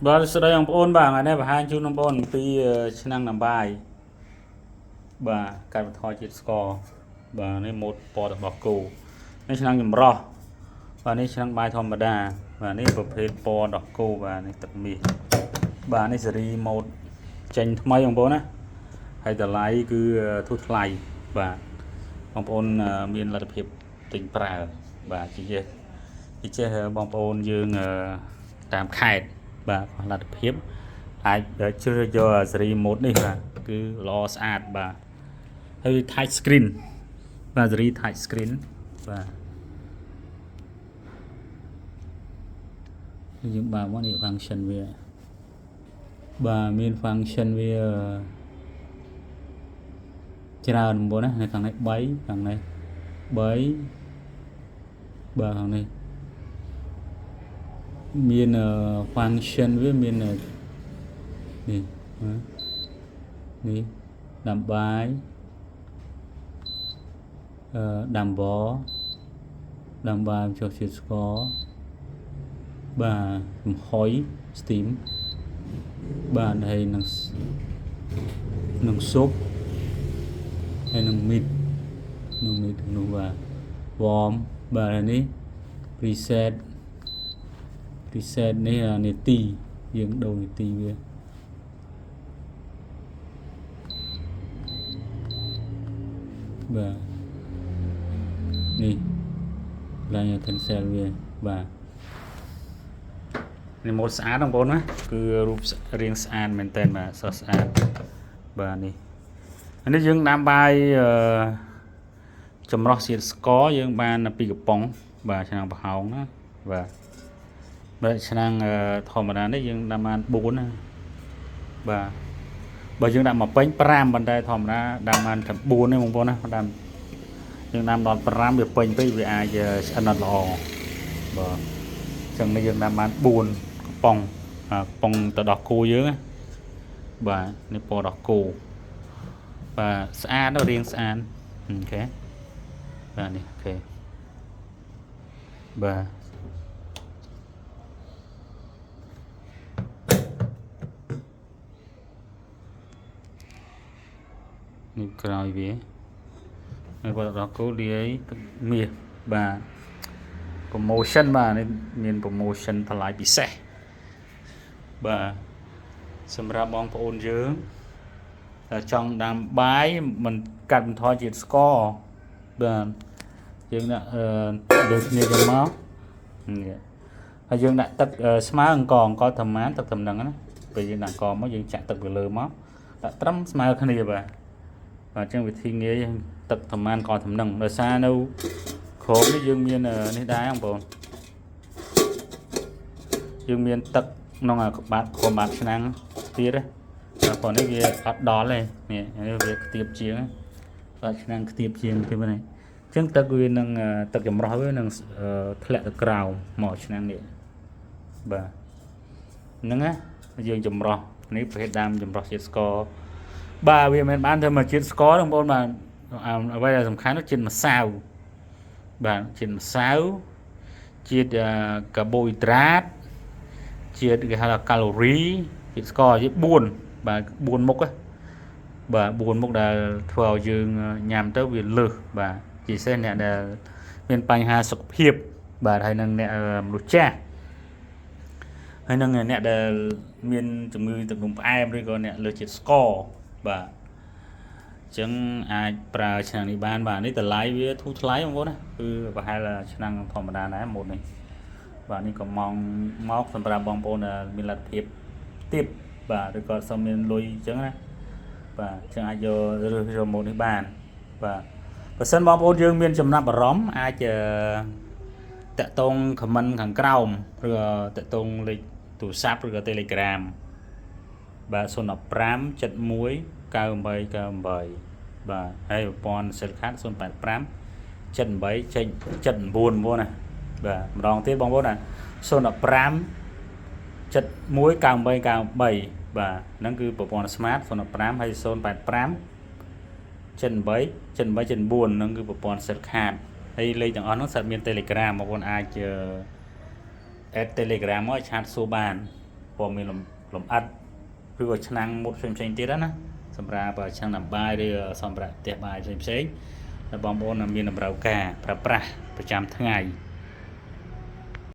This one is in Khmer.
បាទសួស្តីបងប្អូនបាទថ្ងៃនេះបង្ហាញជូនបងប្អូនអំពីឆ្នាំងដាំបាយបាទកាត់បន្ថយជាតិស្ករបាទនេះម៉ូតពណ៌របស់គោនេះឆ្នាំងចម្រោះបាទនេះឆ្នាំងបាយធម្មតាបាទនេះប្រភេទពណ៌ដោះគោបាទនេះទឹកមាសបាទនេះសេរីម៉ូតចេញថ្មីបងប្អូនណាហើយតម្លៃគឺធូរថ្លៃបាទបងប្អូនមានលទ្ធភាពទិញប្រើបាទជាចេះជាចេះបងប្អូនយើងតាមខេត្តបាទលទ្ធភាព អាចជ្រើសយកសេរីម៉ូតនេះបាទគឺល្អស្អាតបាទហើយ touch screen បាទសេរី touch screen បាទយើងបើកមកនេះ function វាបាទមាន function វាច្រើនបងប្អូនណានៅខាងនេះ3ខាងនេះ3បាទខាងនេះមាន function វាមាននេះនេះដាំបាយអឺដាំបដាំបាយចុះជាតិស្ករបាទចំហុយ steam បាទហើយនឹងនឹងស៊ុបហើយនឹងមីតនឹងមីតនោះបាទ warm បាទហើយនេះ preset preset នេះនាទីយើងដូរនាទីវាបាទនេះឡើង cancel វាបាទនេះម៉ូតស្អាតបងប្អូនណាគឺរូបរាងស្អាតមែនតើបាទស្រស់ស្អាតបាទនេះនេះយើងដាំបាយអឺចម្រោះជាតិស្ករយើងបានពីកំប៉ុងបាទឆ្នាំងប្រហោងណាបាទបាទឆ្នាំងធម្មតានេះយើងដាំបាន4ណាបាទបើយើងដាក់មកពេញ5ប៉ុន្តែធម្មតាដាំបានតែ4ទេបងប្អូនណាដាំយើងដាំដល់5វាពេញពេកវាអាចឆ្អិនអត់ល្អបាទអញ្ចឹងនេះយើងដាំបាន4កំប៉ុងកំប៉ុងទៅដោះគោយើងណាបាទនេះពណ៌ដោះគោបាទស្អាតរាងស្អាត OK បាទនេះ OK បាទនេះក្រោយវាហើយគាត់ដល់គោលាយទឹកមាសបាទ promotion បាទនេះមាន promotion ថ្លៃពិសេសបាទសម្រាប់បងប្អូនយើងតែចង់ដាំបាយមិនកាត់បន្ថយជាតិស្ករបាទយើងដាក់អឺដូចគ្នាចឹងមកនេះហើយយើងដាក់ទឹកស្មើអង្ករអង្ករធម្មតាទឹកតំណឹងណាពេលយើងដាក់អង្ករមកយើងចាក់ទឹកទៅលើមកដាក់ត្រឹមស្មើគ្នាបាទបាទអញ្ចឹងវិធីងាយទឹកធម្មតាអង្ករតំណឹងដោយសារនៅក្រោមនេះយើងមាននេះដែរបងប្អូនយើងមានទឹកក្នុងក្បាត់ក្រុមបាត់ឆ្នាំងទៀតណាតែប៉ុន្នេះវាអត់ដល់ទេនេះនេះវាខ្ទាបជាងបាត់ឆ្នាំងខ្ទាបជាងទេបងនេះអញ្ចឹងទឹកវានឹងទឹកចម្រោះវានឹងធ្លាក់ទៅក្រោមមកឆ្នាំងនេះបាទហ្នឹងណាយើងចម្រោះនេះប្រភេទដើមចម្រោះជាតិស្ករបាទវាមិនបានធ្វើមកជាតិស្ករទេបងប្អូនបាទអ្វីដែលសំខាន់នោះជាតិម្សៅបាទជាតិម្សៅជាតិកាបូអ៊ីដ្រាតជាតិគេហៅថាកាឡូរីជាតិស្ករជា4បាទ4មុខបាទ4មុខដែលធ្វើឲ្យយើងញ៉ាំទៅវាលើសបាទជាពិសេសអ្នកដែលមានបញ្ហាសុខភាពបាទហើយនឹងអ្នកមនុស្សចាស់ហើយនឹងអ្នកដែលមានជំងឺទឹកនោមផ្អែមឬក៏អ្នកលើសជាតិស្ករបាទអញ្ចឹងអាចប្រើឆ្នាំងនេះបានបាទនេះតម្លៃវាធូរថ្លៃបងប្អូនណាគឺប្រហែលឆ្នាំងធម្មតាដែរម៉ូតនេះបាទនេះក៏ម៉ងមកសម្រាប់បងប្អូនដែលមានលទ្ធភាពទាបបាទឬក៏សូមមានលុយអញ្ចឹងណាបាទអញ្ចឹងអាចយករើសយកម៉ូតនេះបានបាទបើសិនបងប្អូនយើងមានចំណាប់អារម្មណ៍អាចតាក់ទង comment ខាងក្រោមឬតាក់ទងលេខទូរស័ព្ទឬក៏ Telegram បាទ015 71 98 98បាទហើយប្រព័ន្ធ Cellcard 085 78 79បងប្អូនណាបាទម្ដងទៀតបងប្អូនណា015 71 98 93បាទហ្នឹងគឺប្រព័ន្ធ Smart 015ហើយ085 78 78 79ហ្នឹងគឺប្រព័ន្ធ Cellcard ហើយលេខទាំងអស់ហ្នឹងសិតមាន Telegram បងប្អូនអាច add Telegram មក chat សួរបានព័ ព័ត៌មានលំលំអិតឬក៏ឆ្នាំងមុតផ្សេងផ្សេងៗទៀតណាសម្រាប់ឆ្នាំងដាំបាយឬសម្ភារៈផ្ទះបាយផ្សេងផ្សេងៗដែលបងប្អូនមានតម្រូវការប្រើប្រាស់ប្រចាំថ្ងៃ។